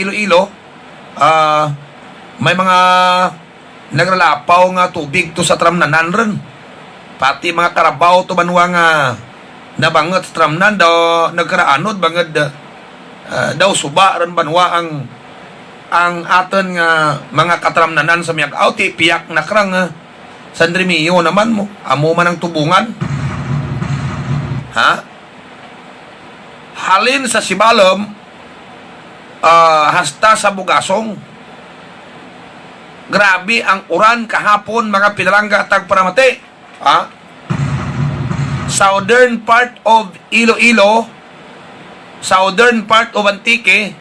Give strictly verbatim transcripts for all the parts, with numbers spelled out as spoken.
Iloilo, ah, may mga naglalapaw nga tubig to sa tramnanan ron. Pati mga karabaw to banwa nga nabangot sa tramnan daw nagkaraanod bangod, ah, daw suba ron banwa ang, ang aton nga mga katramnanan sa Miag-aw, ti piyak na krang, ah, San Remigio naman mo, amo man ang tubungan. Ha? Halin sa Sibalom, ah, hasta sa Bugasong. Grabe ang uran kahapon, mga pinalangga, tagparamati. Ha? Southern part of Iloilo, southern part of Antique,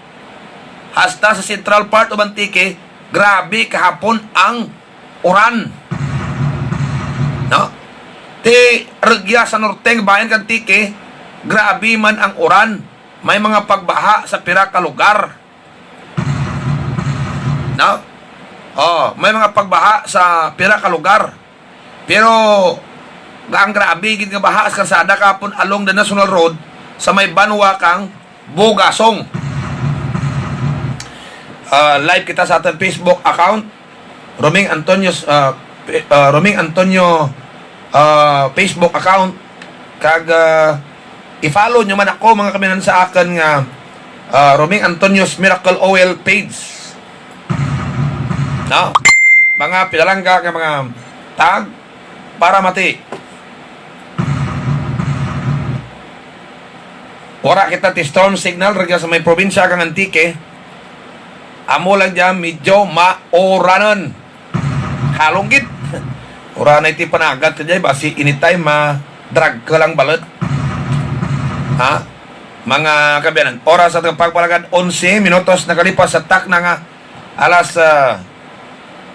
hasta sa central part of Antique, grabe kahapon ang uran. No? Ti rugya sa norte nga bahin kang Antique, grabe man ang uran. May mga pagbaha sa pira ka lugar. No? Oh, may mga pagbaha sa pira ka lugar. Pero ang grabe gid nga baha sa karsada kapon along the National Road sa may banwa kang Bugasong. Ah, live kita sa aton Facebook account, Roming Antonio, ah, pe-, ah, Roming Antonio, ah, Facebook account. Kag, ah, i-follow nyo man ako, mga kaminan, sa akon nga, ah, Roming Antonio's Miracle Oil page. No? Mga pinalangga nga mga tag para mati. Wala kita ti storm signal rugya sa may probinsya kang Antique. Amo lang dyan, medyo mauranon. Halong gid. Uranay ti panagat ka dyan, basi anytime ma-drag ka lang balot. Ha? Mga kabiyanan, oras sa pagpalagad, onse minutos nakalipas sa takna nga alas, ah,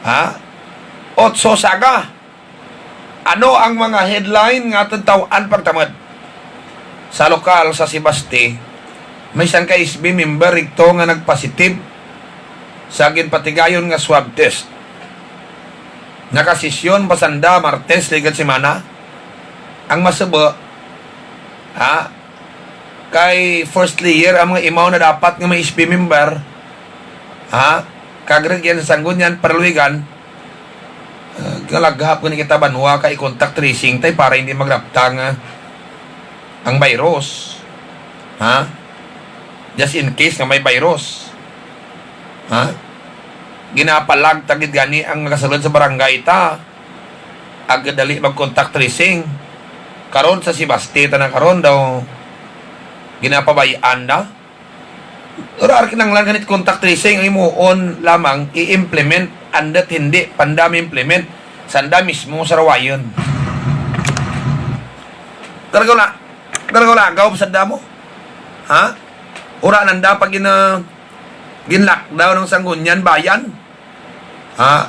ha? Otso sa aga. Ano ang mga headline nga aton taw-an pagtamad? Sa lokal sa Sebaste, may sangka S B member rikto nga nagpositive sa ginpatigayon nga swab test. Nakasesyon pa sanda Martes ligad semana. Ang masubo, ha, kay first layer ang mga imaw na dapat nga may S B member, ha, kag rugyan sa Sangguniang Panluluwigan, ah, galaghap gani kita banwa kay contact tracing tay para hindi magrapta nga ang virus. Ha? Just in case nga may virus. Ha? Ginapalag ta gid gani ang nagasulod sa barangay ta. Agad dali mag-contact tracing. Karon sa Sebaste ta na karon daw ginapabay-an na. Ura, ar kinahanglan ganit contact tracing ang himuon lamang i-implement, andat hindi panda ma-implement sanda mismo sa Rawayon. Karagaw na, karagaw lagaw pa sanda mo. Ha? Ura nanda pag gina-, gin-lockdown ang Sangguniang Bayan. Ha?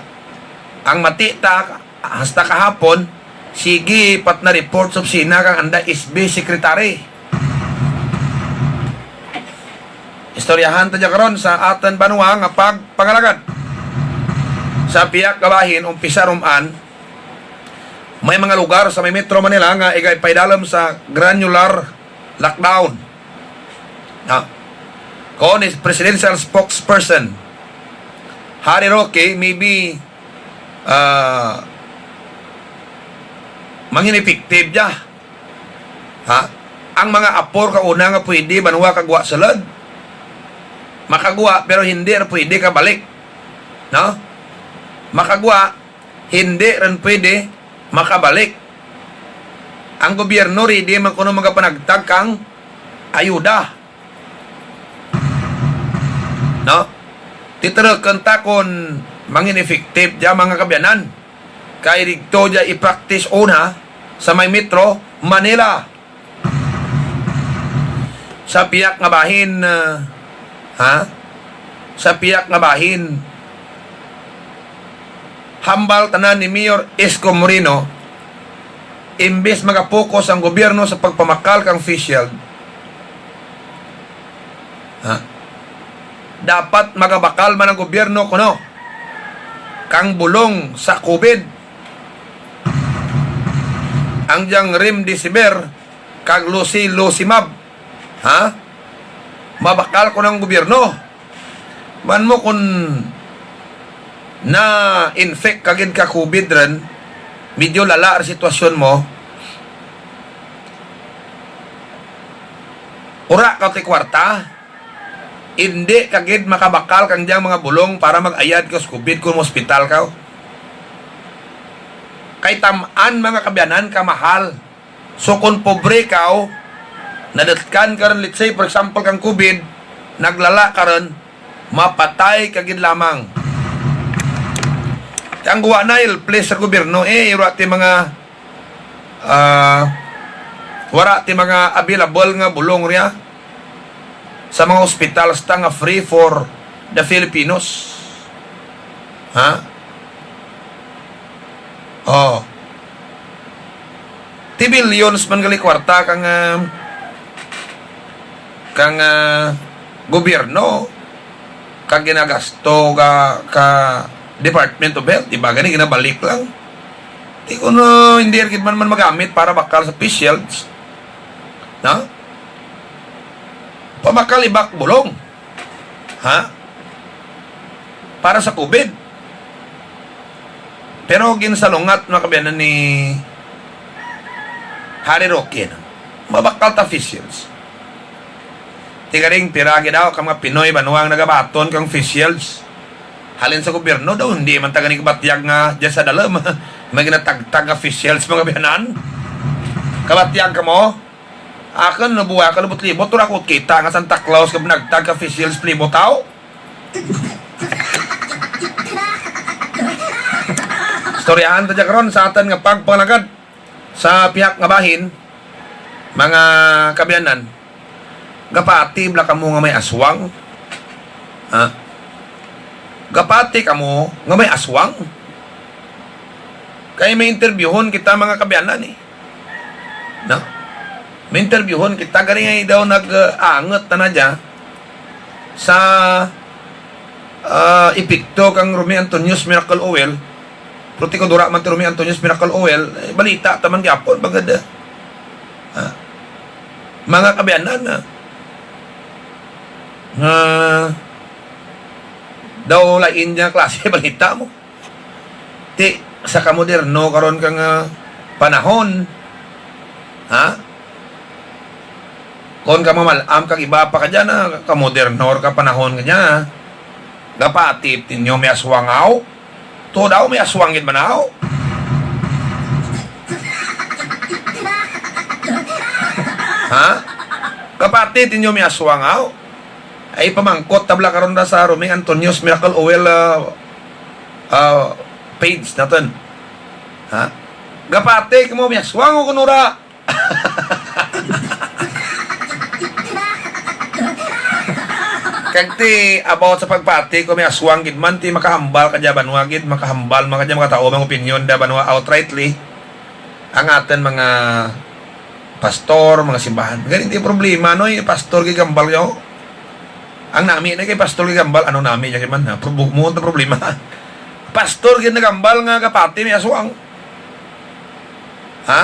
Ang mati ta, hasta kahapon, sige, pat na report sa opisina kang anda S B secretary. Istoryahan ta dya karon sa aton banwa nga pagpangalagad. Sa pihak nga bahin, umpisa ruman, may mga lugar sa may Metro Manila nga igapaidalom sa granular lockdown. Ha? Kon is presidential spokesperson Harry Roque, maybe, ah, mangin-effective dya. Ha? Ang mga apor kauna nga pwede banwa kagwa sulod. Makagwa, pero hindi ra pwede kabalik. No? Makagwa, hindi rin pwede makabalik. Ang gobyerno ready man kuno magapanagtag kang ayuda. No? Titirukon ta kon mangin effective dya, mga kabiyanan. Kay didto dya i-practice una sa may Metro Manila. Sa pihak nga bahin, ah, ha? Sa pihak nga bahin, hambal tanan ni Mayor Isko Moreno, imbes magapokus ang gobyerno sa pagpamakal kang face shield, ha? Dapat magabakal man ang gobyerno kuno kang bulong sa COVID. Ang diyang remdesivir kag luciluzumab, ha? Mabakal kuno ang gobyerno. Man mo kung na-infect ka gid ka COVID rin, medyo lala ang sitwasyon mo, ura ka ti kwarta, hindi ka gid makabakal kang diyang mga bulong para mag-ayad ka sa COVID kung hospital ka. Kay tam-an, mga kabiyanan, ka mahal. So, kung pobre ka, o, nadatkan ka rin, let's say, for example, kang COVID, naglala ka rin, mapatay ka gid lamang. Ang guwa na, helpless sa gobyerno, eh, wala ti mga, ah, wala ti mga available nga bulong riya sa mga hospital sa nga free for the Filipinos. Ha? Oh. Ti billions man gali kwarta kang, ah, kang, ah, gobyerno, kag ginagasto ka, ka Department of Health, di ba? Gani, ginabalik lang. Di kuno, hindi gid man, man magamit para bakal sa face shields. No? Pamakal ibak bulong. Ha? Para sa COVID. Pero ginsalungat, mga kabiyanan, ni Harry Roque, no? Mabakal ta face shields. Ti garing pira gid daw ka mga Pinoy banwa ang nagabaton kang face shields. Halin sa gobyerno daw, hindi man ta gani kabatyag nga dyan sa dalom. May ginatagtag nga face shields, mga kabiyanan. Kabatyag ka mo? Akon, nabuhay ka, libot-libot, wala ko kita nga Santa Claus ka binagtag ka face shields, libot, tao. Istoryahan ta dyan karon sa atan nga pagpangalagad sa pihak nga bahin, mga kabiyanan, gapati bala kamo nga may aswang? Ha? Gapati kamo nga may aswang? Kay may interbyuhon kita, mga kabiyanan, eh. No? May interbyuhon kita, gani nga daw nag-angot na na dya sa, ah, epekto kang Romy Antonio's Miracle Oil. Pero ti ko dura man ti Romy Antonio's Miracle Oil, eh, balita ta man gyapon, bagad, ah, mga kabiyanan, ah, nga daw lain niya klase balita mo. Ti, sa kamoderno karon ka nga panahon, ha? Kon ka mamal-am kag iba pa ka dyan, ha? Kamoderno ka panahon ka dyan, ha? Gapatip ninyo may aswang, aw? To daw, may aswang gid man, aw? Ha? Gapatip ninyo may aswang, aw? Ay, pamangkot tabla karon ra sa Roming Antonio's Miracle Oil, ah, ah, page naton. Ha? Gapati kamo, may aswang o kunura. Kag ti, about sa pagpati, kung may aswang gid man, ti makahambal ka dya, banwa gid, makahambal man ka dya, makatao mang opinyon da, banwa outrightly. Ang aton mga pastor, mga simbahan. Gani, di problema, no? Yung pastor gigambal nyo. Ang nami na kay pastor gigambal, ano nami dyan man, ha? Probo-, mo ang problema. Pastor gid nagambal nga gapati may aswang. Ha?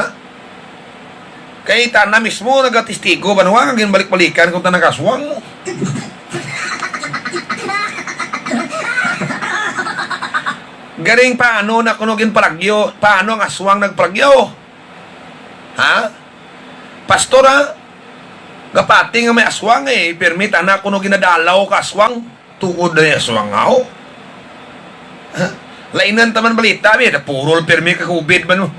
Kay tana mismo nagatestigo, banwa nga ginbalik-balikan kung tana kaswang mo. Garing, paano na kuno ginpalagyo? Paano ang aswang nagpalagyo? Ha? Pastor, ha? Gapati nga may aswang, eh. Permi tana kuno ginadalaw ka aswang. Tuod na yung aswang, aw. Ha? Lainan taman balita, bi. Napurol permi ka COVID man mo.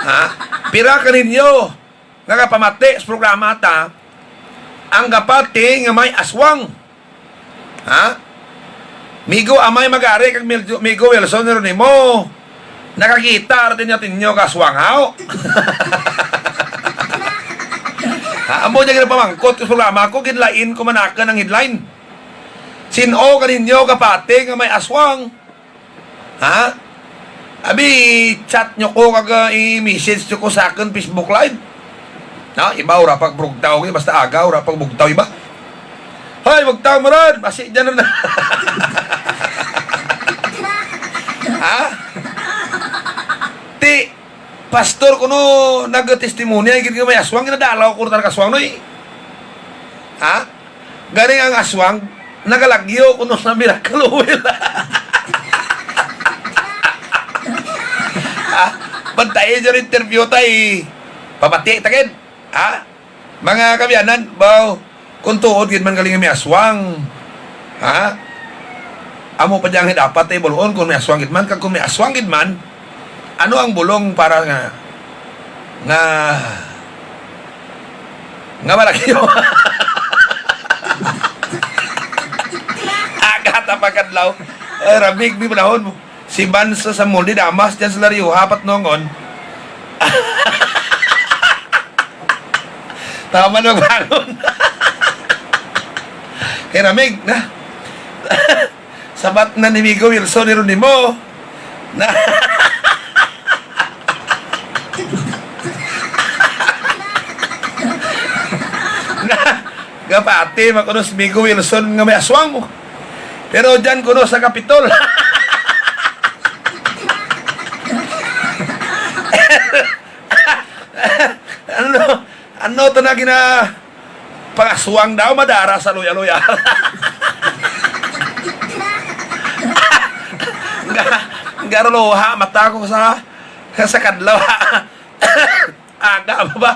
Ha? Pira ka ninyo nga kapamati sa programa ta, ang gapati nga may aswang. Ha? Migo Amay Magari kag Mil-, Migo Wilson Jeronimo, nakakita ra din natin nyo kaswang, haw? Ha? Amo niya ginapamangkot ko sa programa ko, ginlain ko manakan ang headline. Sin-o kaninyo kapati nga may aswang? Ha? Abi, chat nyo ko, kag, ah, i-message nyo ko sa akon Facebook Live. No? Iba, ura pag bugtaw, eh, basta aga, ura pag bugtaw, iba. Hoy, bugtaw mo ron! Basi dyan na. Ha? Ti, pastor kuno nagtestimonya, gid nga may aswang, ginadalaw ko rin aswang, no, eh. Ha? Gani ang aswang, nagalagyo kuno sa miracle oil. Ha? Bantayi dyan interview tay. Pamati, tagid. Ha? Mga kabiyanan, baw, kung tuod gid man galing may aswang. Ha? Amo pa dyan dapat tay bulon kung may aswang gid man. Kag kung may aswang gid man, ano ang bulong para nga, nga, nga malagyo? Aga ta pagkadlaw. Ay, rabig, di panahon mo. Si Banso sa Muldi, damas dyan sa Lario, hapat nongon. Tama na, bangon. Kay ramig na. Sabat na ni Migo Wilson, Jeronimo. Na. Na. Gapati, makunos Migo Wilson nga may aswang mo. Pero dyan kuno sa Kapitol. Ano, ano to na gina-, pangaswang daw, madara sa luya-luya. Ga-, garuluha, mata ko sa, sa kadlaw. Aga pa ba?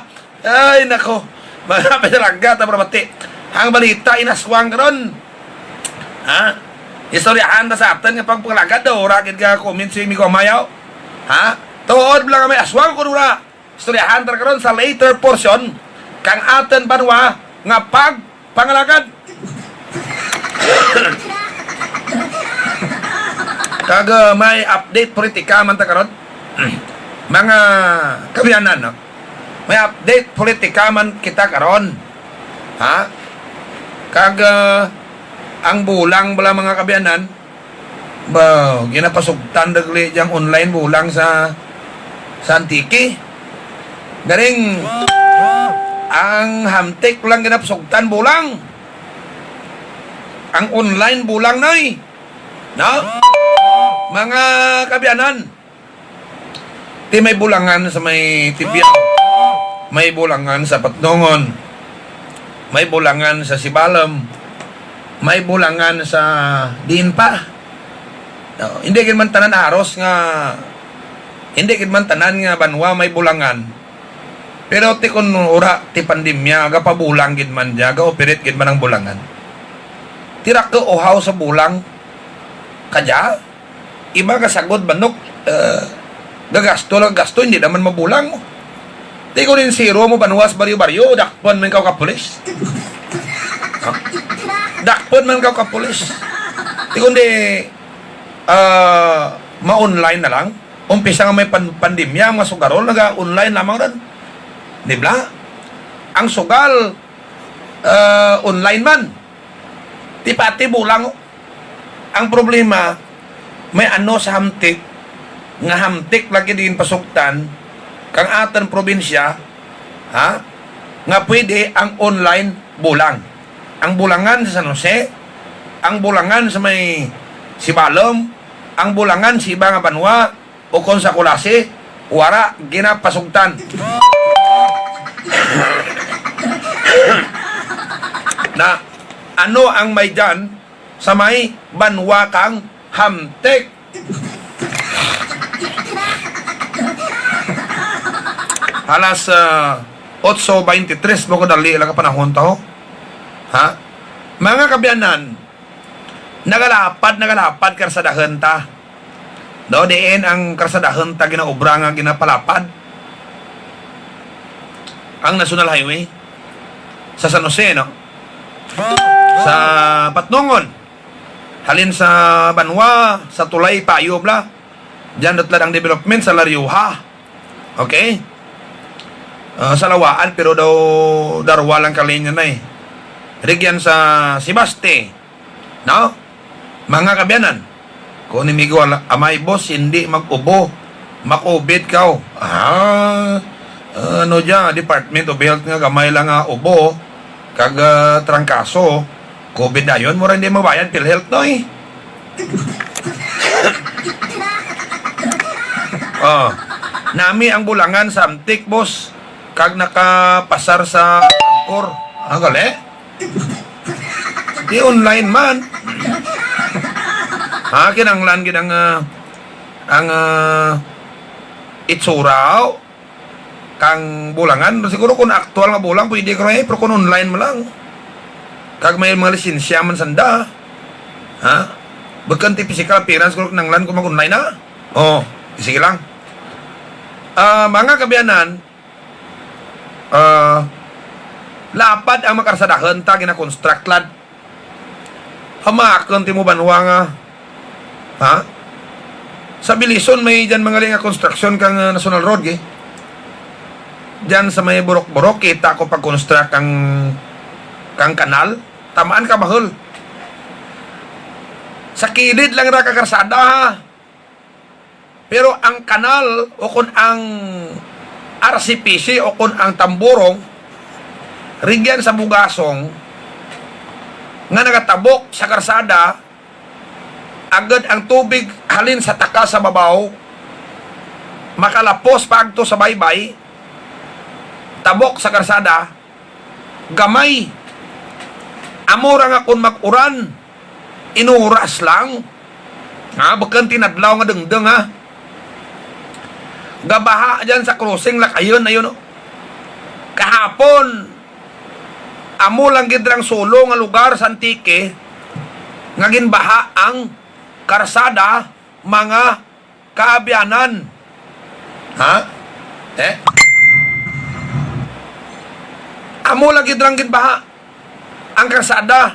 Ay, nako. Mga pinalangga, ta mati. Ang balita, inaswang karon. Ha? Istoryahan ta sa aton nga pagpangalagad daw, ora gid ka comment si Migo Amayaw. Ha? Tuod lang may aswang ko dura. Istoryahan ta karon sa later portion kang aton banwa nga pagpangalagad. Kag, uh, may update politika man ta karon. Mga kabiyanan, no? May update politika man kita karon. Ha? Kag, uh, ang bulang bala, mga kabiyanan, ba, ginapasugtan dagli diyang online bulang sa, sa Antique. Garing, ang hamtik lang ginapasugtan bulang. Ang online bulang, noy. No? Mga kabiyanan, ti may bulangan sa may Tibiao. May bulangan sa Patnongon. May bulangan sa Sibalom. May bulangan sa diin pa. No, hindi gid man tanan haros nga, hindi gid man tanan nga banwa may bulangan. Pero ti kun ura ti pandemya, gapabulang gid man dya, ga-operate gid man ang bulangan. Tira ka uhaw sa bulang. Kadya? Iba ka sagod, manok, eh, gagasto lang gasto, hindi naman mabulang mo. Di ko rin zero mo banwas, baryo-baryo, dakpon man kaw ka pulis. Ha? Dakpon man kaw ka pulis. Di kundi, ah, ma-online na lang. Umpisa nga may pan-, pandemya, ang mga sugarol, naga-online lamang rin. Di ba? Ang sugal, ah, online man. Ti pati bulang, oh. Ang problema, may ano sa hamtik, nga hamtik lagi din pasugtan, kang atan probinsya, ha? Nga pwede ang online bulang. Ang bulangan sa San Jose, ang bulangan sa may Sibalom, ang bulangan sa iba nga banwa, o kon sa Culasi, wara ginapasugtan. Na, ano ang may dyan sa may banwa kang Hamtik? Alas, ah, otso veintitrés mo ko dali lang ka panahon to. Ha? Mga kabiyanan, nagalapad, nagalapad karsadahan ta. No, diin ang karsadahan ta ginaobra nga ginapalapad? Ang National Highway sa San Jose, no? Sa Patnongon. Halin sa Banwa, sa Tulay, Payo, bla. Diyan datla ang development sa Lariuha. Okay? Ah, sa Lawaan, pero daw darwa lang ka linya na eh. Rigyan sa Sebaste. No? Mga kabiyanan, kung ni Migo ala-, amay, boss, hindi mag-ubo. Makubit kaw. Ah, ano dya, Department of Health nga gamay lang nga ubo, kag, ah, trangkaso, covid dayon, mura hindi mabayad PhilHealth, no, eh? Oh, nami ang bulangan sa Hamtik, boss, kag nakapasar sa Angkor. Ah, gali? Di online man. Ha, kinahanglan gid ang, ah, ang, ah, itsura, oh, kang bulangan. Siguro kung aktual nga bulang, pwede ko, eh, pero kung online mo lang. Kag may mga lisensya man sanda. Ha? Bukon ti physical appearance ko kinahanglan kung mag-online na. Oh, sige lang. Ah, mga kabiyanan, ah, lapad ang makarsadahan ta gina-construct lad. Hamakon ti mo banwa nga, ha? Sa Bilison may dyan mga linga construction kang, ah, National Road, eh. Dyan sa may Burok-Burok, kita ko pag-construct kang, kang kanal. Tamaan ka, bahol. Sa kilid lang ra ka karsada, ha? Pero ang kanal o kon ang R C P C o kon ang tamburong, rigyan sa bugasong nga nagatabok sa karsada, agud ang tubig halin sa takas sa babaw, makalapos paagto sa baybay, tabok sa karsada, gamay. Amo ra nga kon mag-uran, inuras lang. Ha, bukon tinadlaw nga dengdeng, ha. Gabaha dyan sa crossing, Lakayon, ayun, oh. Kahapon, amo lang gid rang sulo nga lugar sa Antique nga ginbaha ang karsada, mga kaabyanan. Ha? Eh? Amo lagi drang ginbaha ang karsada.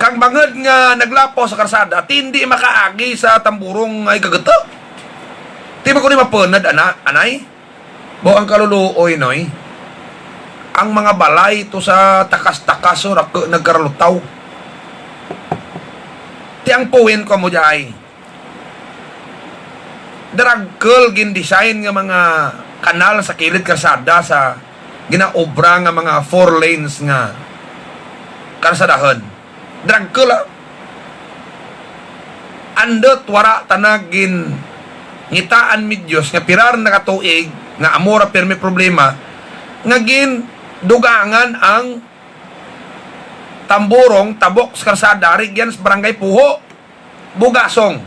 Kag bangod nga naglapaw sa karsada, ti hindi makaagi sa tamburong nga igaguto. Ti ba ko ni mapunad, ana, anay? Bo ang kaluluoy, noy. Ang mga balay to sa takas-takas, o, rak-, nagkaralutaw. Ti ang point ko mo diay, dragkol gin-design nga mga kanal sa kilid karsada sa ginaobra nga mga four lanes nga karsadahon. Dragkol, ah. Andot wara ta na gin ngitaan mi Dios nga pirar na ka tuig nga amo ra pirmi problema nga gin dugangan ang tamburong tabok sa karsada, rigyan sa barangay Puho. Bugasong.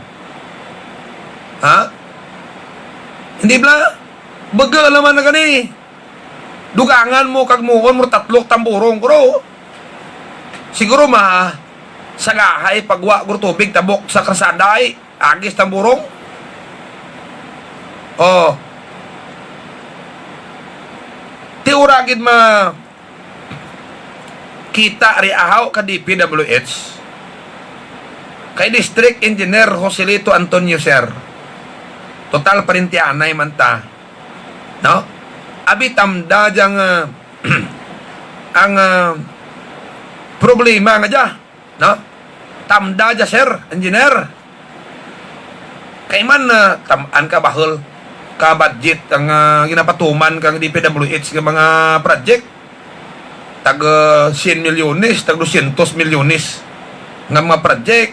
Ha? Hindi bala? Baga naman na gani. Dugangan mo kag muon mo tatlok tamburong, bro. Siguro ma sagahay pagwa guro tubig tabok sa karsada ay agis tamburong. Oh. Ti ura gid ma kita ri ahaw ka D P W H. Kay District Engineer Joselito Antonio, sir. Total, parentianay man ta. No? Abi tamda dya nga, ah, ang, ah, problema nga dya. No? Tamda dya, sir, engineer. Kay man, ah, tam-an ka bahol ka budget ang, ah, ginapatuman kang D P W H nga mga project. Tag, ah, sien milyones, tag dosyentos milyones nga mga project.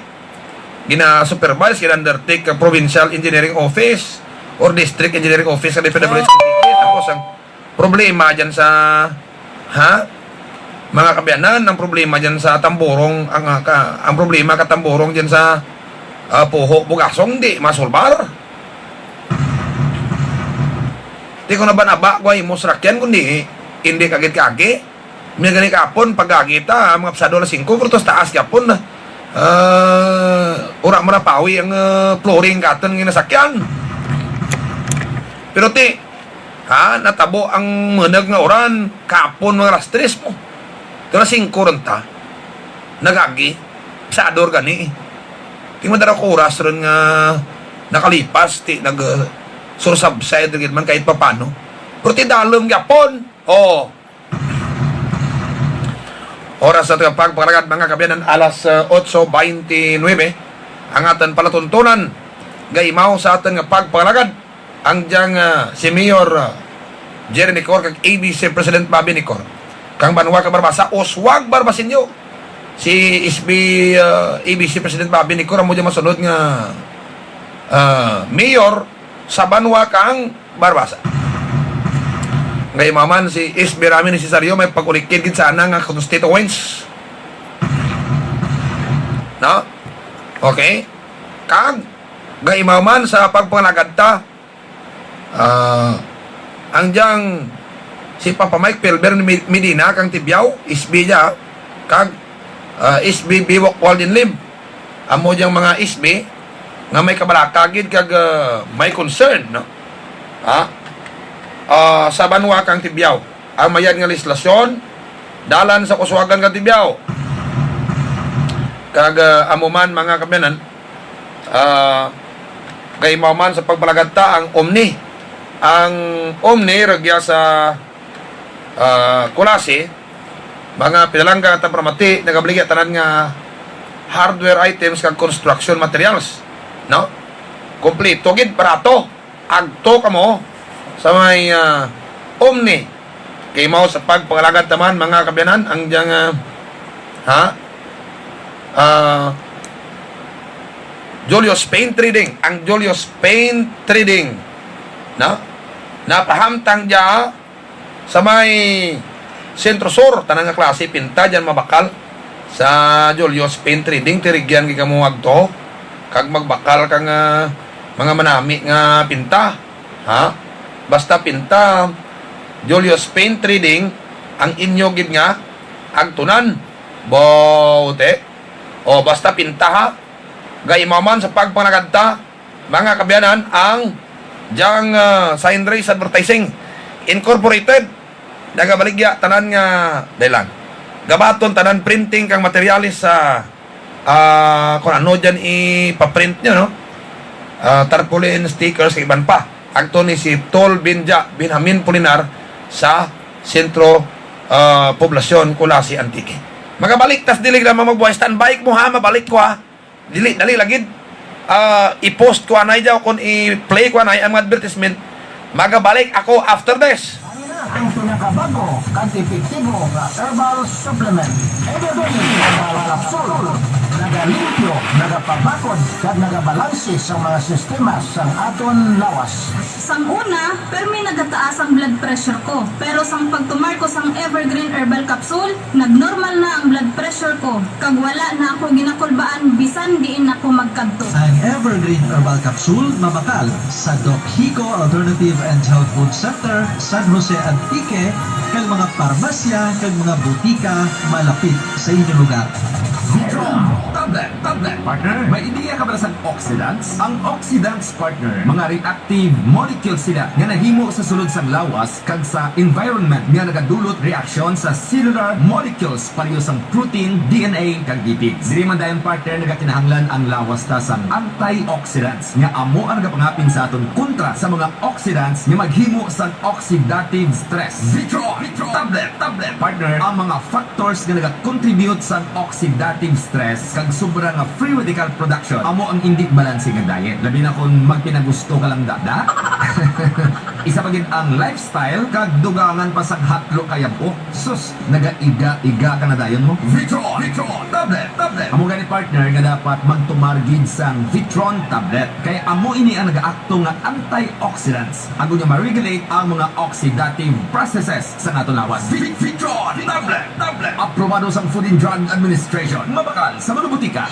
Gina-supervise, gina-undertake ang Provincial Engineering Office or District Engineering Office sa D P W H. Tapos ang problema dyan sa, ha? Mga kabiyanan, ang problema dyan sa tamburong, ang, ah, ka, ang problema ka tamburong dyan sa, ah, Puho, Bugasong, di masulbar. Di ko na ba naba, guay mo sarakyan, kundi hindi kagit kagi. May gani kapon, pag-agi ta, mga pasado alas singko, pero tos taas kapon na. Ah, ura mo na pawi ang, ah, flooring katon nga nasakyan. Pero ti, ha, natabo ang manag nga uran, kapon mga alas tres mo. Pero alas singko ron ta. Nagagi, sa ador gani. Di madara ko oras ron nga nakalipas, ti nag, uh, sursubside gid man kahit papano. Pero ti dalom gyapon. Oh. Oras sa aton nga pagpangalagad, mga kabiyanan, alas, uh, otso beintinuebe. Ang aton palatuntunan, gaimaw sa aton nga pagpangalagad. Ang diyang, ah, si Mayor, ah, Jerry Necor kag A B C President Bobby Necor. Kang banwa ka Barbaza, Uswag Barbaseño. Si S B, ah, A B C President Bobby Necor amo diyang masunod nga, ah, mayor sa banwa kang Barbaza. Gaimaw man si S B Rami Necesario, may pag-ulikid gid sana nga constituents. No? Okay? Kag, gaimaw man sa pagpangalagad ta, ah, ang diyang si Papa Mike Pilber Mi-, Medina kang Tibiao, S B dya, kag, ah, S B Biwok Walden Lim. Amo diyang mga S B nga may kabalaka gid kag, ah, may concern, no? Ha? Ah, sa banwa kang Tibiao, ang mayad nga legislasyon, dalan sa kuswagan kang Tibiao. Kag, ah, amo man, mga kaabyanan, ah, gaimaw man sa pagpalagad ta ang Omni. Ang Omni, rugya sa, ah, Culasi, mga pinalangga at pramati, nagabaligya tanan nga hardware items kag construction materials, no? Kompleto gid, barato. Agto kamo sa may, ah, Omni. Kay mao sa pagpangalagad ta man, mga kaabyanan, ang diyang, ah, ha? Ah, Julius Paint Trading. Ang Julius Paint Trading, no? Napahamtang dya sa may Centro Sur, tanan nga klase pinta dyan mabakal sa Julius Paint Trading. Tirigyan gid kamo agto kag magbakal kang, ah, mga manami nga pinta. Ha? Basta pinta, Julius Paint Trading ang inyo gid nga agtunan. Bote. O, basta pinta, ha? Gaimaw man sa pagpangalagad ta, mga kaabyanan, ang diyang, ah, Sign Race Advertising Incorporated. Nagabaligya tanan nga, dali lang. Gabaton tanan printing kang materyales sa, ah, kung ano dyan ipaprint nyo, no? Ah, tarpaulin, stickers, kag iban pa. Agto ni si Tol Binja Benjamin Pulinar sa Sentro, ah, Poblasyon, Culasi, Antique. Magabalik tas dili na magbuhay. Standby mo ha, mabalik ko ha. Dili, dali lagi. Ah, i-post ko anay daw, kung i-play ko anay ang mga advertisement, magabalik ako after this. Ang pinakabago kag epektibo nga herbal supplement. Evergreen Herbal Capsule. Nagalimpyo, nagapabakod, kag nagabalanse sa mga sistema sang aton lawas. Sang una, permi nagataas ang blood pressure ko. Pero sang pagtumar ko sang Evergreen Herbal Capsule, nagnormal na ang blood pressure ko, kag wala na ako ginakulbaan bisan diin ako magkadto. Ang Evergreen Herbal Capsule mabakal sa Doc Hico Alternative and Health Food Center, San Jose, Antique, kag mga parmasya kag mga butika malapit sa inyo lugar. Vitro Tablet, tablet, partner. May ideya ka ba sa oxidants? Ang oxidants, partner, mga reactive molecules sila nga nahimo sa sulod sang lawas kag sa environment nga nagadulot reaksyon sa cellular molecules pareho sang protein, D N A, kag lipids. Diri man dayon, partner, nagakinahanglan ang lawas ta sang antioxidants nga amo ang nagapangapin sa aton kontra sa mga oxidants nga maghimo sang oxidative stress. Vitro, Vitro, tablet, tablet, partner, ang mga factors nga nagacontribute sa oxidative stress kag sobra nga free radical production amo ang indi balanse nga diet, labi na kon magpinagusto ka lang, dada. Isa pa gid ang lifestyle kag dugangan pa sang hatlo ka yab-o. Sus, nagaiga-iga ka na dayon mo. Vitron, Vitron, tablet, tablet. Amo gani, partner, nga dapat magtumar gid sang Vitron tablet, kay amo ini ang nagaakto nga antioxidants, agod nga ma-regulate ang mga oxidative processes sa aton lawas. Vit-, Vitron tablet, tablet. Aprobado sang Food and Drug Administration. Mabakal sa mga butika.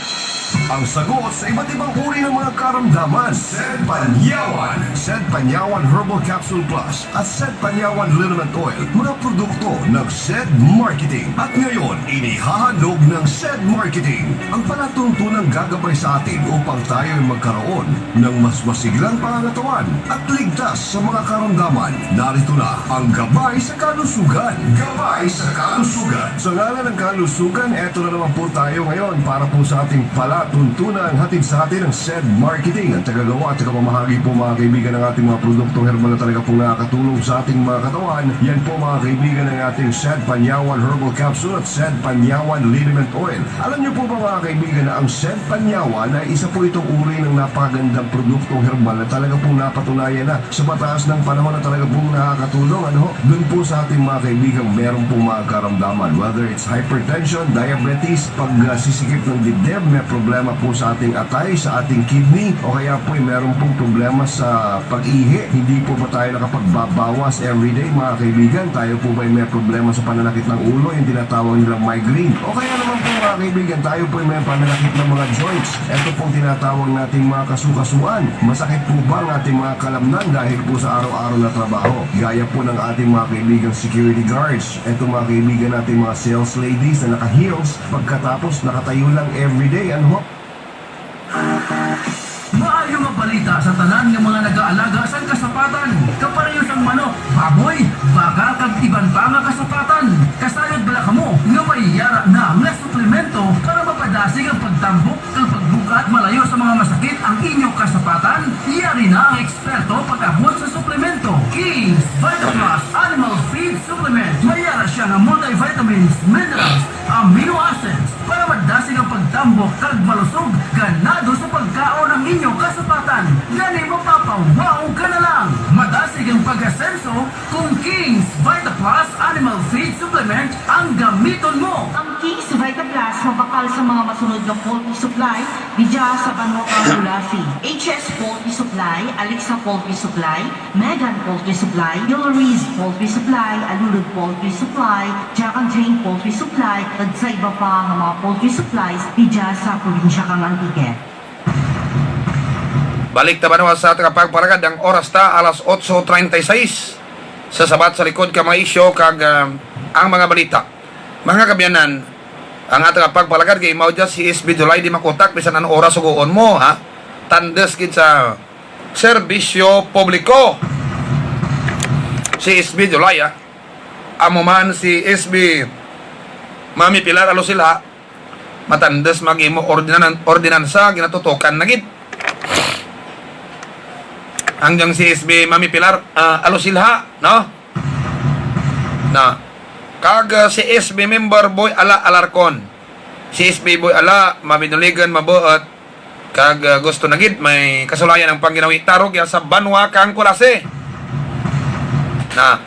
Ang sagot sa iba't ibang uri ng mga karamdaman. Sed Panyawan, Sed Panyawan Herbal Capsule Plus at Sed Panyawan Liniment Oil, mga produkto ng Sed Marketing. At ngayon, inihahandog ng Sed Marketing ang palatuntunang gagabay sa atin upang tayo ay magkaroon ng mas masiglang pangangatawan at ligtas sa mga karamdaman. Narito na ang Gabay sa Kalusugan. Gabay sa Kalusugan. Sa ngalan ng kalusugan, eto na naman po tayo ngayon para po sa ating palatuntunang hatid sa atin ng Sed Marketing. Ang tagagawa at tagapamahagi po, mga kaibigan, ng ating mga produktong herbal na talaga pong nakakatulong sa ating mga katawan. Yan po, mga kaibigan, ang ating Sed Panyawan Herbal Capsule at Sed Panyawan Liniment Oil. Alam niyo po ba, mga kaibigan, na ang Sed Panyawan ay isa po itong uri ng napakagandang produktong herbal na talaga pong napatunayan na sa mataas ng panahon na talaga pong nakakatulong, ano ho, dun po sa ating mga kaibigang meron pong mga karamdaman, whether it's hypertension, diabetes, pag, ah, sisikip ng dibdib, may problema po sa ating atay, sa ating kidney, o kaya po ay meron pong problema sa pag-ihi. Hindi po ba tayo nakapagbabawas everyday, mga kaibigan? Tayo po ba ay may problema sa pananakit ng ulo, yung tinatawag nilang migraine? O kaya naman po, mga kaibigan, tayo po ay may pananakit ng mga joints. Ito pong tinatawag nating mga kasukasuan. Masakit po ba ang ating mga kalamnan dahil po sa araw-araw na trabaho? Gaya po ng ating mga kaibigang security guards, ito, mga kaibigan, nating mga sales ladies na naka-heels, pagkatapos nakatayo lang everyday, ano ho? Maayo nga balita sa tanan nga mga nagaalaga sang kasapatan, kapareho sang manok, baboy, baka, kag iban pa nga kasapatan. Kasayod bala kamo nga may yara na nga suplemento para mapadasig ang pagtambok kag pagbug-at malayo sa mga masakit ang inyo kasapatan? Yari na ang eksperto pag-abot sa suplemento, King's Vita Plus Animal Feed Supplement. May yara siya nga multivitamins, minerals, amino acids para madasig ang pagtambok kag malusog, ganado sa pagkaon ang inyo kasapatan. Gani, mapapa-wow ka na lang. Madasig ang pag-asenso kung King's Vita Plus Animal Feed Supplement ang gamiton mo. Ang King's Vita Plus mabakal sa mga masunod nga poultry supply didya sa banwa kang Culasi: H S Poultry Supply, Alexa Poultry Supply, Megan Poultry Supply, Yoloriz Poultry Supply, Alulod Poultry Supply, Jack and Jane Poultry Supply, kag sa iba pa nga mga poultry supplies didya sa probinsya kang Antique. Balik ta banwa sa aton nga pagpalagad, ang oras ta alas otso treinta y seis. Sa sabat sa likod ka mga isyu kag, ah, ang mga balita. Mga kaabyanan, ang aton nga pagpalagad kay mao dya si S B July Di Makutak, bisan ano oras sugoon mo, ha? Tandes gid sa serbisyo publiko. Si S B July, ha? Amo man si S B Mami Pilar Alusilha, matandes mag-imo ordinan-, ordinansa, ginatutokan na gid. Ang diyang si S B Mami Pilar, ah, Alusilha, no? Na. Kag, ah, si S B member Boy Ala Alarcon. Si S B Boy Ala, mabinuligan, mabuot, kag, ah, gusto na gid may kasulayan ang pangginawi tarog ya sa banwa kang Culasi. Na.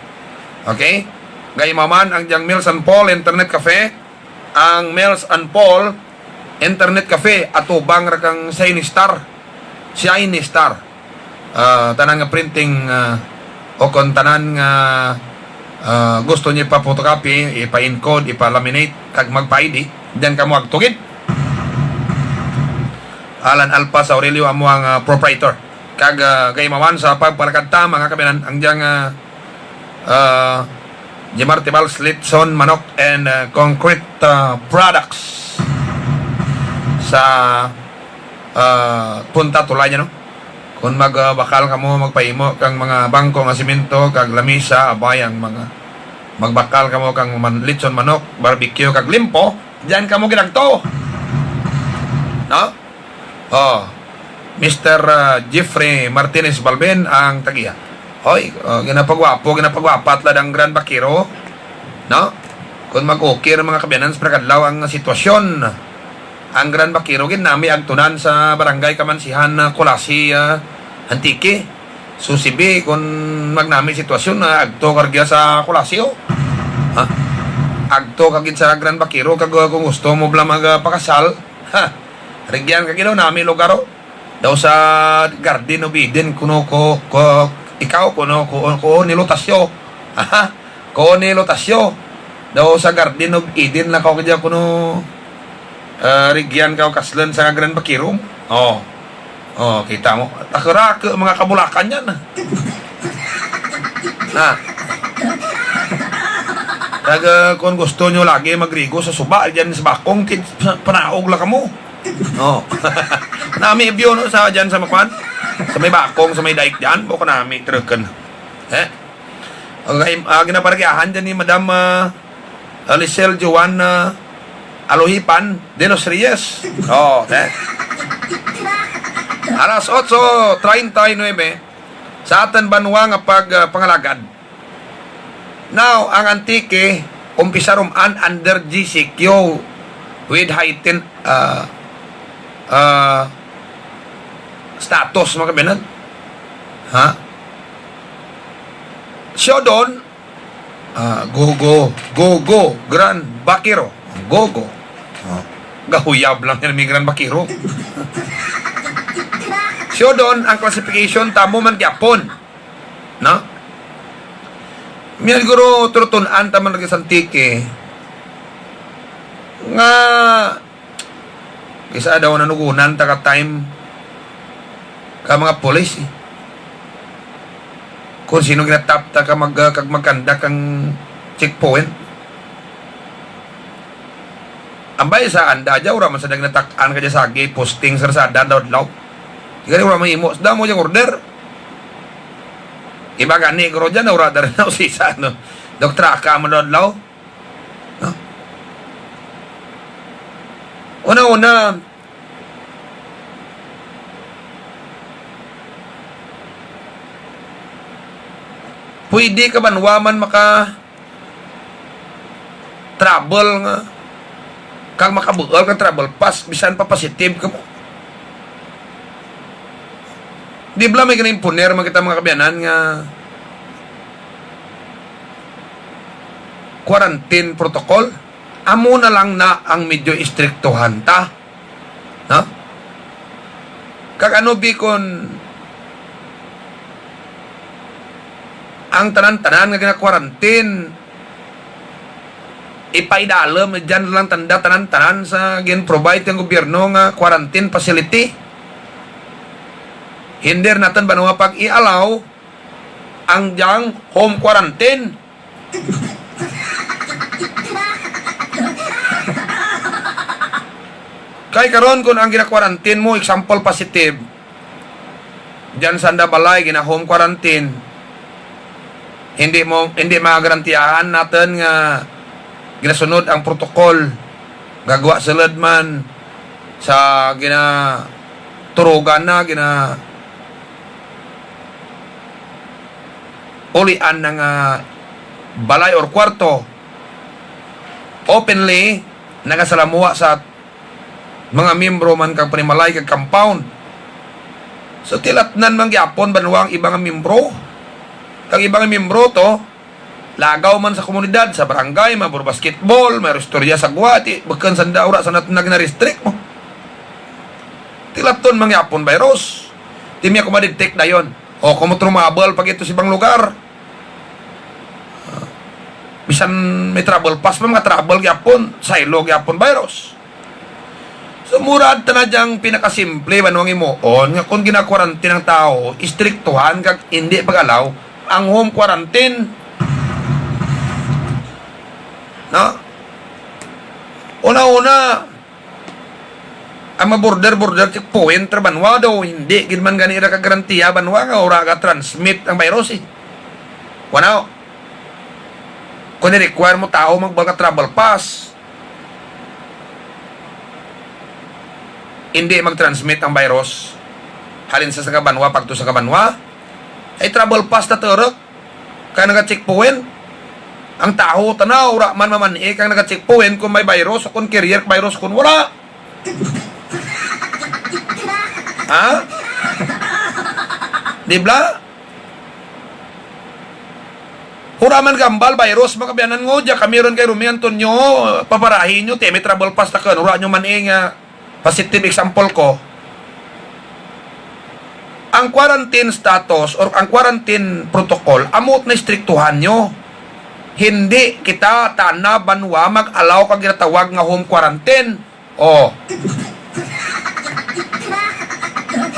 Okay? Gaimaw man ang diyang Mills and Paul Internet Cafe, ang Mills and Paul Internet Cafe, atubang ra kang Shiny Star. Shiny Star. Ah, tanan nga printing, ah, o kon tanan nga, ah, gusto niyo ipa-photocopy, ipa-encode, ipa-laminate, kag magpa-I D, diyan kamo agtugid. Alan Alpas Aurelio amo ang, ah, proprietor. Kag, ah, kaimawan sa pagpalakad ta, mga kabinan, ang diyang, ah, ah, Jimar Tibals Litson Manok and, ah, Concrete, ah, Products sa, ah, Punta Tulay, no? Kung magbakal kamo, magpahimo kang mga bangko nga simento kag lamisa, abay ang mga magbakal kamo kang man-, litson manok, barbecue kag limpo, diyan kamo ginagto. No? Oh, Mister, ah, Jeffrey Martinez Balbin ang tagiya. Hoy, oh, ginapagwapo, ginapagwapat lad ang Grand Vaquero, no? Kung mag-okay ra, mga kabiyanan, sa pagkadlaw ang sitwasyon, ang Grand Vaquero gid nami agtunan sa barangay Kamansihan, ah, Culasi, ah, Antique. So, sibi, kung magnami sitwasyon, ah, agto karga sa Culasi, oh. Ha? Agto ka gid sa Grand Vaquero, kag, ah, kung gusto mo bala magpakasal, ha? Rigyan ka gid, oh, nami lugar, oh. Daw sa Garden of Eden, kuno ko, ko, ikaw, kuno ko, ko ni Lotasyo. Aha, ko ni Lotasyo. Daw sa Garden of Eden lang ka kaya kuno, ah, rigyan ka kaslan sa Grand Vaquero. Oh. Oh, kita mo. Takura ka, mga kabulakan yan. Na. Kag, ah, kung gusto nyo lagi magrigo sa suba, dyan sa bakong, kid-, sa panaog lang kamo. Oh. Nami view, no, sa dyan sa Mapan. Sa may bakong, sa may dike dyan, buko nami, trukan. Eh? Okay, ah, ginaparagahan dyan ni Madam, ah, Lisel Joanna Alohipan de los Reyes. Oh, eh. Alas otso treinta y nueve, sa atan banwa nga pag, ah, pangalagad. Now, ang Antique, umpisa ruman under G C Q with heightened, ah, ah, status, mga kabinan. Ha? Siodon, ah, Gogo, Gogo, Grand Vaquero, Gogo. Ah. Gahuyab lang yan, Migran Bakiro. Siyo doon, ang classification, tamo man gyapon. No? Miya siguro, turutun-an ta man lagi sa Antique. Nga, kisa daw nanugunan ta ka time ka mga pulis, eh. Kung sino ginatap ta ka mag-, kag magkanda kang checkpoint. Ambay sa anda dya, wala man sa nagnatak-an ka dya sa agi, posting sa Lazada, adlaw-adlaw. Di ka rin wala mahimo. Sa damo yung order. Iba gani, guro dyan, wala na rin ako sa isa, no? Doktraka, adlaw-adlaw. No? Una-una, pwede ka banwa man maka travel nga kag makabuol ka travel pass, bisan pa positive ka mo. Di bala may ginaimponer man kita, mga kaabyanan, nga quarantine protocol? Amo na lang na ang medyo istriktuhan ta. No? Kag ano bi kon ang tanan-tanan nga gina-quarantine, ipaidalom, dyan lang tanda tanan-tanan sa gin-provide ng gobyerno nga quarantine facility. Hindi naton ba naman pag-i-allow ang dyang home quarantine? Kay karon, kung ang gina-quarantine mo, example, positive, diyan sa anda balay, gina-home quarantine, hindi mo, hindi magarantiyahan naton nga ginasunod ang protocol, gagwa sulod man sa ginaturugan na, gina-, ulian na nga balay or kwarto, openly nagasalamuha sa mga miyembro man kag panimalay kag compound. So, tilatnan man gyapon banwa ang iba nga miyembro. Kag iba nga miyembro to, lagaw man sa komunidad, sa barangay, may basketball, may istorya sa gwa, ti, bukon sa daura, sa nat-, nag-, na-restrict mo. Tilaton man gyapon virus. Di niya kumadetect dayon. O, kung mo trumabal pa gito sa ibang lugar. Ah, bisan may travel pass pa, mga travel gyapon, saylo gyapon virus. So, murad ta na diyang pinakasimple, banwang imuon, nga kung gina-quarantine ang tao, istriktuhan kag hindi pag-allow ang home quarantine. No? Una-una, ang mga border, border checkpoint ra banwa daw, hindi gid man gani ira kagarantiya banwa nga wala ga-transmit ang virus, eh. Wala. Kung i-require mo tao magbuhat ka travel pass, hindi mag-transmit ang virus halin sa isa ka banwa pagto sa isa ka banwa, ay travel pass na turok. Kay naga-checkpoint. Ang tawo tanaw, wala man mamani kang naga-checkpoint kung may virus o kung carrier virus, kung wala. Ha? Di bala? Wala man gambal virus, mga kaabyanan, nga dya kami ron kay Romy Antonio, paparahi nyo, ti may travel pass ta kun wala nyo man, eh, nga positive example ko. Ang quarantine status or ang quarantine protocol, amo na istriktuhan nyo. Hindi kita tana banwa mag-allow kag ginatawag nga home quarantine. Oh.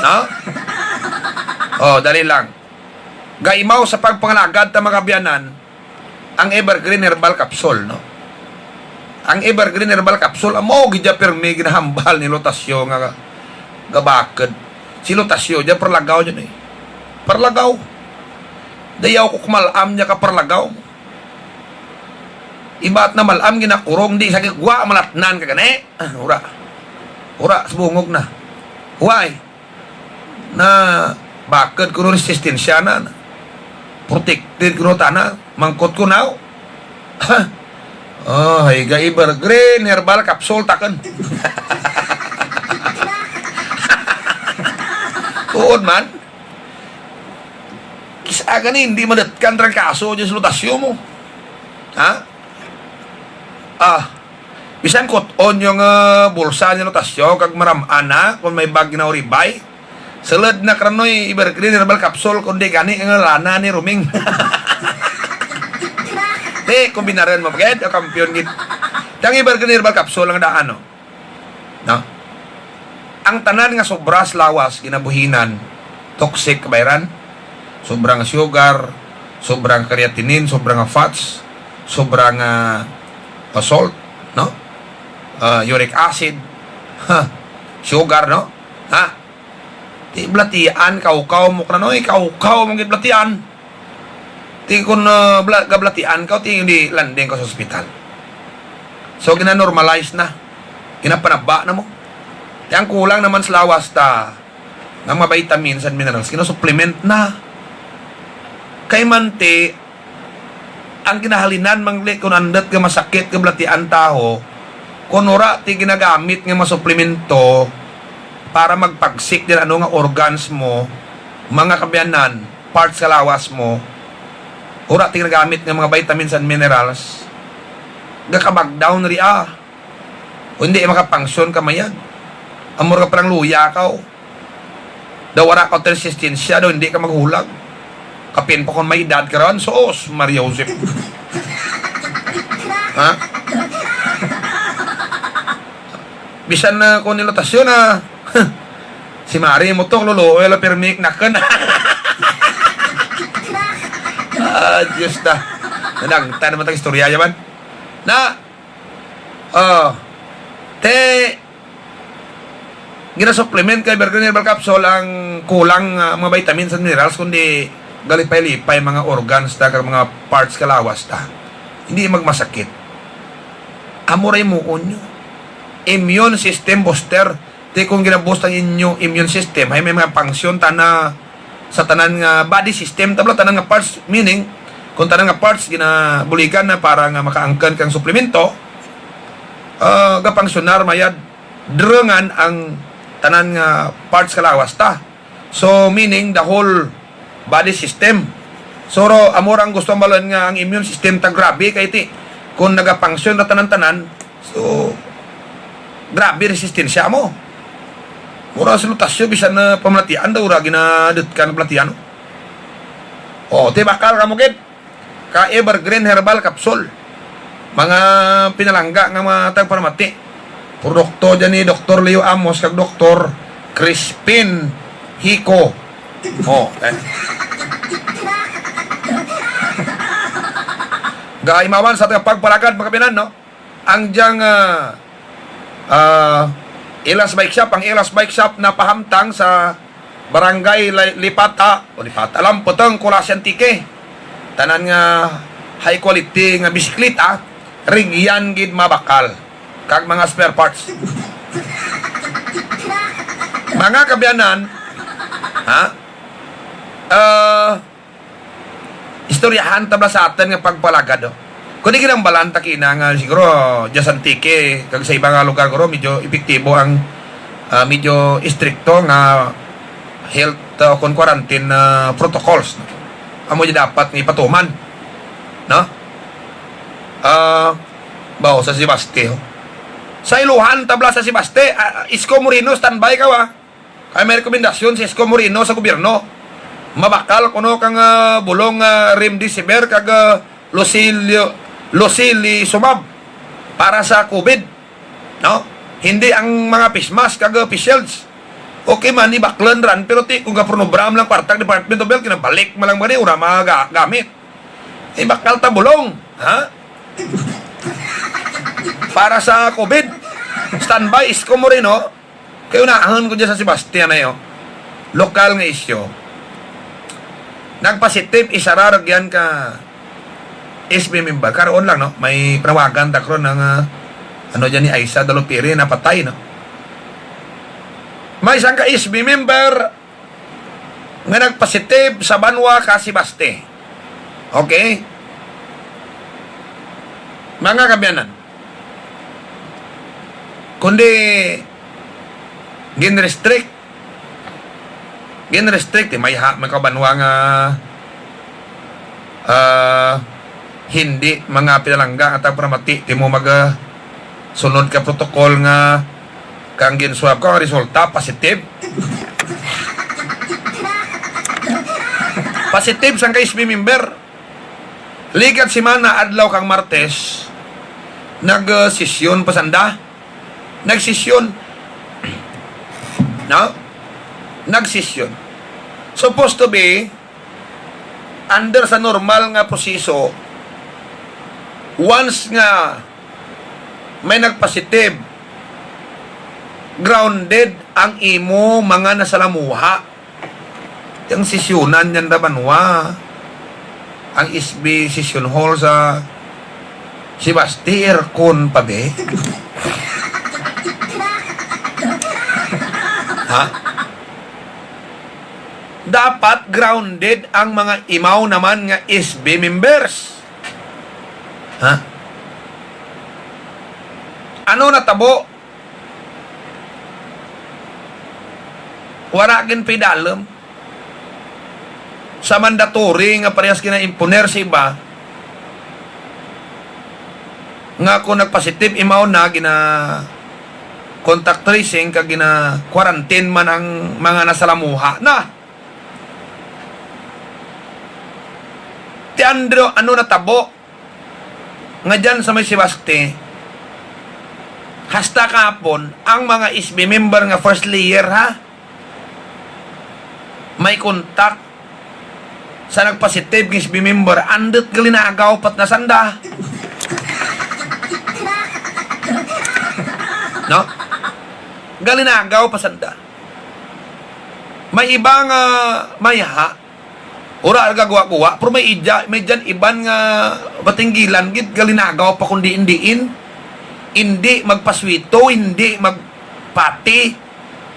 No? Oh, dali lang. Gaimaw sa pagpangalagad ta, mga kaabyanan, ang Evergreen Herbal Capsule, no? Ang Evergreen Herbal Capsule, amo gid dya pirmi ginahambal ni Lotasyo nga gabakod. Si Lotasyo dya, parlagaw dyan, eh. Parlagaw. Dayaw ko kumalam niya ka parlagaw. Ibat na malam, ginakurong, di sa gigwa, malatnan ka gani. Ah, ura. Ura, subungog na. Why? Na bakod kuno resistensya na, na protected kuno tana, mangkot ko now. Ha? Oh, higa Evergreen Herbal Capsule takon. Tuod man. Kisa gani, hindi madatkan trangkaso dyan sa Lotasyo mo. Ha? Ah, Bisan kut-on yung, ah, bulsa ni Lotasyo kag maram-an na kung may bag na uribay. Sulod na kranoy Evergreen Herbal Capsule, kundi gani ang lana ni Ruming. Di, kombinarun mo, pagid, o kampiyon gid. Ang Evergreen Herbal Capsule ang daan, no? No? Ang tanan nga sobra sa lawas, ginabuhinan, toxic, kabayran. Sobra nga sugar, sobra nga creatinine, sobra nga fats, sobra nga, ah, salt, no? Ah, uric acid, ha, sugar, no? Ha? Ti blatian, kaukaw mo ka na, no? Kaukaw mo gid blatian. Ti kun, ah, bla-, gablatian ka, ti hindi landing ka sa ospital. So, gina-normalize na. Ginapanaba na mo. Ti ang kulang naman sa lawas ta, nga mga vitamins and minerals, gina-supplement na. Kay man ti, ang ginahalinan mangli kun andut nga masakit ka blatian taho, kun ura ti ginagamit nga mga suplemento para magpagsik din ano nga organs mo, mga kabiyanan, parts sa lawas mo, ura ti ginagamit nga mga vitamins and minerals, gakabag down ria. O hindi makapangsyon ka mayad. Amor ka parang luya ka, oh. Daw wala ka resistensya, daw hindi ka maghulag. Kapin pa kung may edad ka ron, sus, Maria Josep. Ha? Bisan na kung nilotasyon na, si Mari mo to, lolo, wala pirmi, nakan. Ah, Diyos na. Nadangtan naman tang istorya yaman. Na, oh, te, ginasupplement kay Evergreen Herbal Capsule ang kulang, ah, mga vitamins and minerals, kundi galipay-lipay mga organs ta, kag mga parts ka lawas ta. Hindi magmasakit. Amo ray muon nyo. Immune system booster. Ti kung ginaboost ang inyo immune system, ay may mga function ta na sa tanan nga body system, tabla tanan nga parts, meaning, kung tanan nga parts ginabuligan na para nga makaangkon kang suplemento, ah, gapangsyonar mayad, drungan ang tanan nga parts ka lawas ta. So, meaning, the whole body system. So, ro, amo ra ang gusto ang balon nga ang immune system ta grabe kay ti, kung nagapangsyon ra tanan-tanan, so, grabe resistensya mo. Mura sa lutasyo, bisan na pamalatian daw, ra ginadutkan ng palatian. O, ti bakal ka mo, gid. Ka Evergreen Herbal Capsule. Mga pinalangga nga mga tagparamati. Produkto dyan ni Doktor Leo Amos kag Doktor Crispin Hico. O, eh. Gaimawan sa tagapagpalagad, mga kabinan, no? Ang diyang, ah, ah, Ilas Bike Shop, ang Ilas Bike Shop napahamtang sa Barangay Li-, Lipata, o Lipata, Lamputong, Culasi, Antique. Tanan nga high quality nga bisikleta, rigyan gid mabakal, kag mga spare parts. Mga kabiyanan, ha? Ah, istoryahan ta ba sa aton nga pagpalagad, oh? Kundi ginambalan ta kina nga siguro, dyan sa Antique, kag sa iba nga lugar, guro, medyo epektibo ang, ah, medyo istrikto nga health, uh, kon quarantine, uh, protocols. Amo di dapat nga ipatuman, no? Ah, bao sa Sebaste, oh. Sa iluhan, tabla sa Sebaste, ah, Isko Moreno, standby ka, ah. Kay may rekomendasyon si Isko Moreno sa gobyerno. Mabakal kuno kang, ah, bulong, ah, remdesivir kag, ah, Lucilio, Lucilizumab para sa COVID. No? Hindi ang mga face mask kag, ah, face shields. Okay man, ibaklan ran, pero ti, kung gapornobra man lang kwarta ang Department of Health, kinabalik man lang ba ni, ura maga-, gamit. Ibakal ta bulong, ha? Para sa COVID, standby, Isko Moreno, kay unahon ko dyan sa Sebaste, ayo. Lokal nga isyu. Nagpositive, isa ra rugyan ka S B member. Karon lang, no? May panawagan ta karon nga, ano dyan ni Aisa Dalupiri, napatay, no? May isang ka S B member nga nagpositive sa banwa ka Sebaste. Okay? Mga kabiyanan, kundi gin-restrict, gin-restrict, eh, may ha-, may kabanwa nga, ah, hindi mga pinalangga at ang pramati, ti mo mag, ah, Sunod ka protocol nga kang gin-swab ka, ang resulta, positive. Positive sang ka S B member. Ligat semana, adlaw kang Martes, nag, uh, sesyon pa sanda. Nagsesyon. No? Nagsesyon. Supposed to be, under sa normal nga proseso, once nga may nagpositive, grounded ang imo mga nasalamuha. Ang sesyonan niyan ra banwa. Ang S B session hall sa Sebaste, aircon pa, be? Ha? Dapat grounded ang mga imaw naman nga S B members. Ha? Ano natabo? Wala gin pidalom sa mandatory nga parehas gina-imponer sa iba nga kung nagpositive, imaw na gina-contact tracing kag gina-quarantine man ang mga nasalamuha na. Ti Andrew, ano natabo? Nga dyan sa may Sebaste, hasta kahapon, ang mga S B member nga first layer, ha, may contact sa nagpositive nga S B member, andut galinagaw pat na sanda. No? Galinagaw pa sanda. May iba nga may ha, ura gagwa-gwa, pero may idya, may dyan iban nga batinggilan gid, galinagaw pa kung diin-diin. Hindi magpaswito, hindi magpati.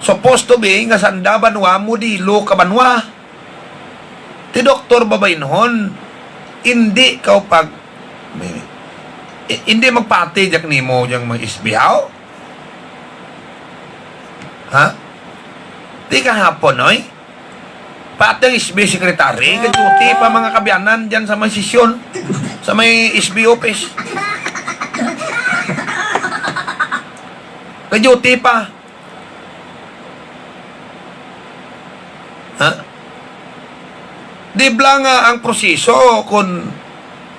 Supposed to be nga sanda banwa, modelo ka banwa. Ti Doktor Babainhon, hindi ka pag, i-, hindi magpati jak nimo yang mga isbihaw. Ha? Ti kahapon, oy. Pati ang S B secretary, ka-duty pa mga kabiyanan dyan sa may sesyon, sa may S B office. Ka-duty pa. Ha? Di bala nga ang proseso, kung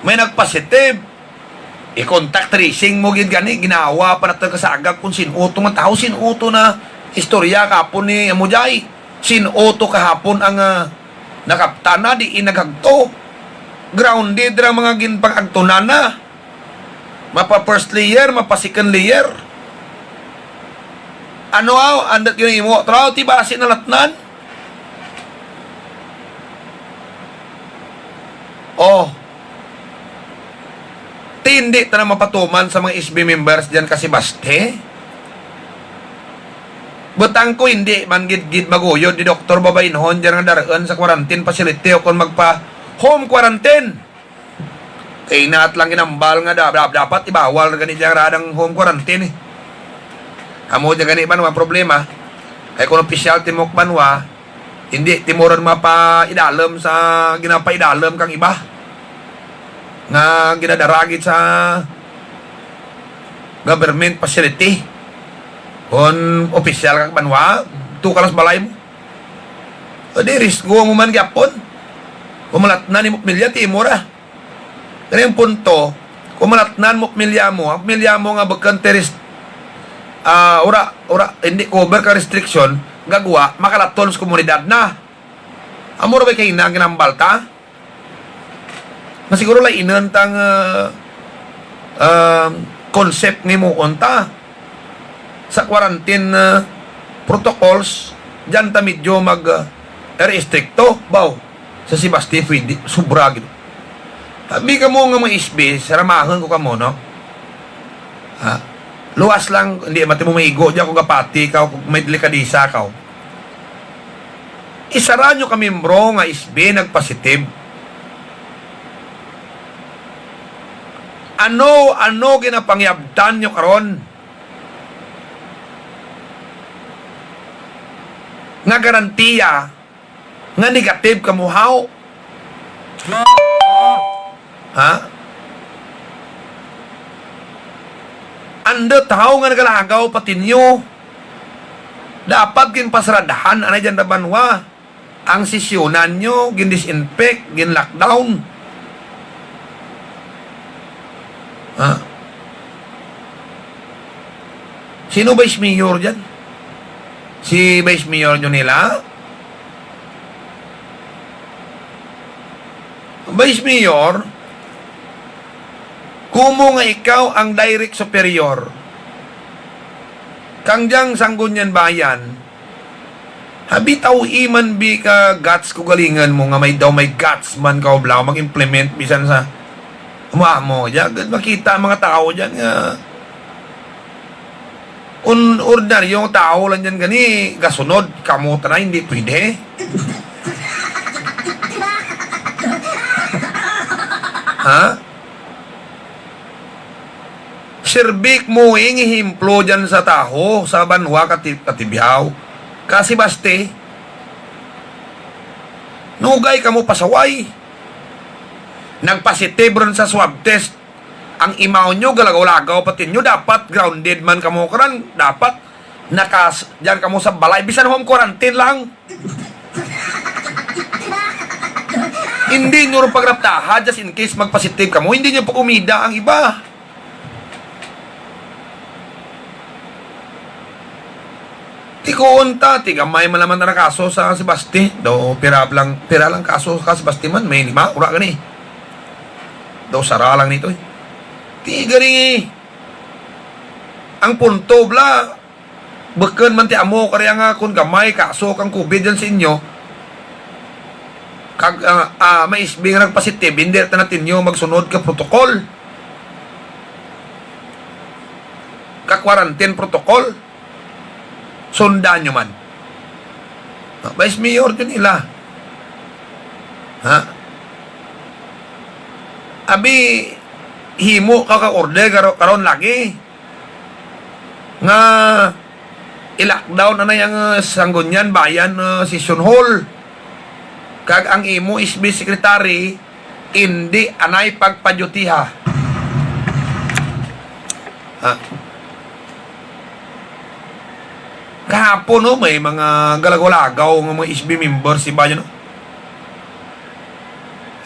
may nagpositive, i-contact tracing mo gid gani, ginawa pa nato kasagap kung sin-o to nga tawo, sin-o to na istorya kahapon ni amo dyan. Sin-o to kahapon ang, ah, nakaptan na, diin naghagto. Grounded ra mga ginpang-agtunan na. Mapa first layer, mapa second layer. Ano aw, andat yun imo? Traw, ti basi nalatnan? Oh. Ti hindi ta na mapatuman sa mga S B members dyan kasi baste. Butang ko hindi man gid, gid maguyod ni Doktor Babainhon dyan nga daraan sa quarantine facility o kung magpa home quarantine. Kay naat lang ginambal nga da-, da-, dapat ibawal gani dyan radang home quarantine eh. Amo dyan gani ba naman problema? Kay kung opisyal timok banwa, hindi timoron mapaidalom sa ginapaidalom kang iba nga ginadaragit sa government facility. Kung opisyal kag banwa, tukalas balay mo. O di, risgo mo man gyapon. Kung malatnan nimo pamilya, ti imo ra. Kani ang punto, kung malatnan mo pamilya mo, ang pamilya mo nga bukon ti rest-, ah, ura, ura, hindi cover ka restriction, gagwa, makalaton sa komunidad na. Amo ra ba kay hinang ginambal ta? Nga siguro lainon tang, ah, um, concept nga himuon ta sa quarantine, ah, protocols, dyan ta medyo mag, ah, restrikto, baw, sa Sebaste pwede, sobra gid. Abi kamo nga mga S B, saramahon ko kamo, no? Ha? Luwas lang, hindi mati mo maigo, di ako gapati ka, kung may delikadisa ka. Isara nyo ka membro nga S B nagpositive. Ano, ano ginapangyabtan nyo karon? Nga garantiya nga negative kamo, haw? Ha? Anda tawo nga nagalagaw patinyo. Dapat ginpasaradahan anay dyan na banwa. Ang sesyonan nyo, gin-disinfect, gin-lockdown. Ha? Sino vice mayor dyan? Si Vice Mayor Junila? Vice Mayor, kumo nga ikaw ang direct superior kang diyang Sangguniang Bayan, ha, bitaw-i man bi ka guts kaugalingon mo nga may daw may guts man ka ublaw mag-implement bisan sa amo-amo. Diya, gud makita ang mga tao diyan nga un-, ordinaryong tao lang diyan gani, gasunod, kamo tanan, hindi pwede. Ha? Sirbi mo ing ehemplo dyan sa taho, sa banwa kati-, katibyaw. Kasi basti, nugay kamo pasaway. Nagpositive ron sa swab test. Ang imaw nyo, galagaw-lagaw pati nyo, dapat grounded man kamo karan. Dapat nakas-, dyan kamo sa balay. Bisan home quarantine lang. Hindi nyo rin pagraptaha, just in case magpositive kamo, hindi nyo pag-umida ang iba. Tikuon ta, ti gamay man naman na kaso sa Sebaste. Daw pira lang, pira lang kaso sa Sebaste man, may lima, ura gani. Daw sara lang nito eh. Ti gani, ang punto bla, bukon man ti amo kaya nga kung gamay kaso kang covid yan sa inyo, kag, ah, ah, may S B nga nagpositive, hindi ta natin nyo magsunod ka protocol. Ka quarantine protocol. Sundan nyo man. Ah, Vice Mayor yun nila. Ha? Abi, himo ka ka order karo-, karon lagi nga i-lockdown na na yung, uh, Sangguniang Bayan, uh, Session Hall. Kag ang imo S B secretary, indi anay pagpadyutiha. Ha? Kahapon, no, may mga galagaw-lagaw nga mga S B members, iba yun, no?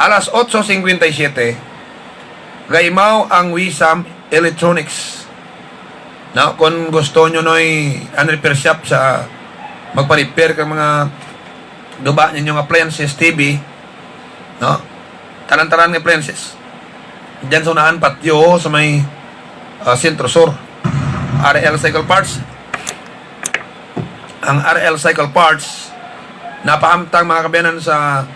Alas otso cincuenta y siete, gaimaw ang Wisam Electronics. No, kung gusto nyo noy, ano, repair shop sa magpa-repair kang mga guba ninyong appliances, T V, no? Tanan-tanan nga appliances. Diyan sa unahan patio sa may, ah, Centro Sur. R L Cycle Parts. Ang R L Cycle Parts, napahamtang mga kabayanan sa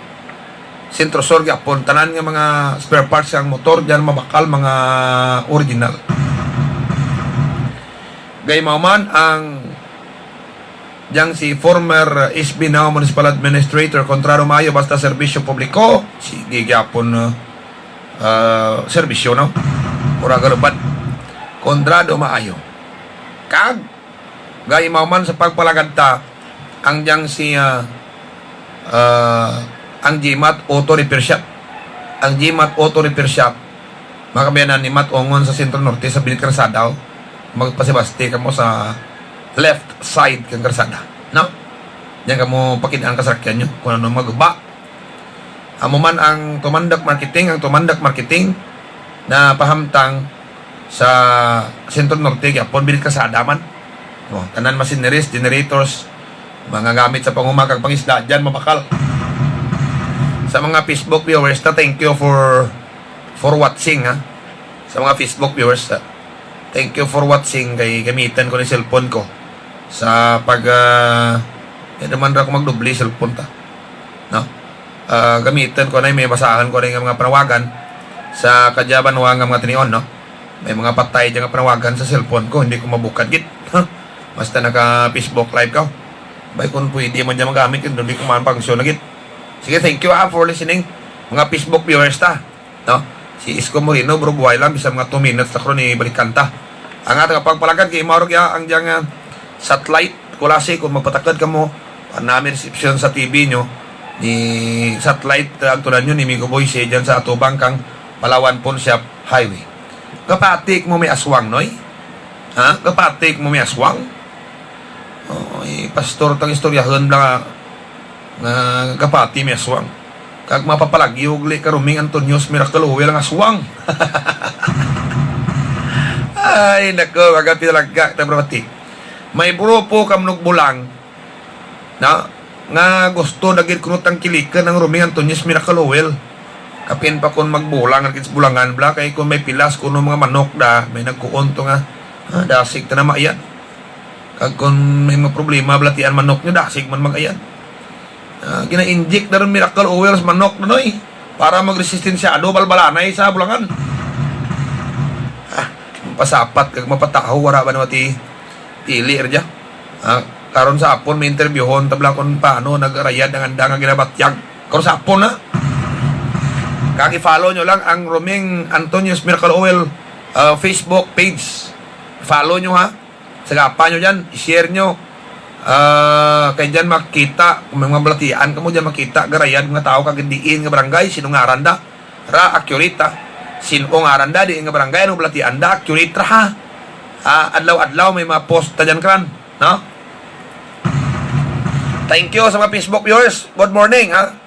Centro Sur gyapon, tanan nga mga spare parts sang motor diyan mabakal, mga original. Gaimaw man ang diyang si former S B, now Municipal Administrator Conrado Mayo, basta serbisyo publiko, sige gyapon, uh, uh, serbisyo, no? Ura galubad. Conrado Maayo. Kag gaimaw man sa pagpalagad ta, ang diyang si, ah, ah, ang G M A T Auto Repair Shop. Ang G M A T Auto Repair Shop, mga kabayanan ni Matongon sa Centro Norte, sa Binit Karsada, oh. Magpasibaste kamo sa left side kang karsada, no? Diyan kamo pakidaan ka sakyan nyo kung ano maguba. Amo man ang Tumandak Marketing, ang Tumandak Marketing na pahamtang sa Centro Norte gyapon, Binit Karsada man. Oh, tanan machineries, generators, mga gamit sa panguma kag pangisda, diyan mabakal. Sa mga Facebook viewers ta, thank you for, for watching, ha. Sa mga Facebook viewers ta, thank you for watching, kay gamitan ko ni cellphone ko sa pag, ah, di naman ra ko magdubli cellphone ta. No? Ah, gamiton ko na, may basahan ko rin nga mga panawagan sa kadya banwa nga mga tinion, no? May mga patay dyan nga panawagan sa cellphone ko, hindi ko mabukad gid. Basta naka Facebook Live ka. Bay, kung pwede man dyan magamit, hindi ko man function na gid. Sige, thank you, ah, for listening. Mga Facebook viewers ta. No? Si Isko Moreno, bro, buhay lang, bisan mga two minutes na karon, ibalikan ta. Ang atong pagpalagad kay Mauro, kaya ang diyang, ah, satellite, kulasi, kung magpatakad ka mo, ah, namin reception sa T V nyo, ni satellite, ah, ang tulan nyo, ni Migo Boy, siya dyan sa Atubang kang Palawan Pawn Shop Highway. Kapatik mo may aswang, noy? Ha? Kapati mo may aswang? Oy, pastor, tang istoryahon bala nga, nga kapati may aswang. Kag mapapalagyo gali ka Roming Antonio's Miracle Oil ang aswang. Ay, nako, mga pinalangga, ta, bro, ti. May grupo ka manugbulang, na, nga gusto na gid kuno tangkilikan ang Roming Antonio's Miracle Oil. Kapin pa kon magbulang ang kids bulangan bala, kay kon may pilas kuno mga manok da, may nagkuon to nga, ah, dasig ta na maayan. Kag kon may mga problema bala ti ang manok nyo, dasig man mag-ayan. Ah, gina-inject na ron Miracle Oil sa manok na, noy, para magresistensya do balbalanay sa bulangan. Ah, mapasapat kag mapataho, wala ba naman ti pili ra dya? Ah, karon sa hapon may interviewon ta bala kung paano nagrayad ang anda nga ginabatyag. Karon sa hapon na. Kag i-follow nyo lang ang Roming Antonio's Miracle Oil, ah, Facebook page. Follow nyo, ha. Sagapa nyo dyan, i-share nyo. Ah, kay dyan makita, kung may mga balatian kamo dyan makita, garayad mga tao kag diin nga barangay, sino ngaran da? Ra, accurate, ha. Sino ngaran da, diin nga barangay, ano balatian da, accurate ra, ha. Ah, adlaw-adlaw may mga post ta dyan, kran, no? Thank you sa mga Facebook viewers. Good morning, ha.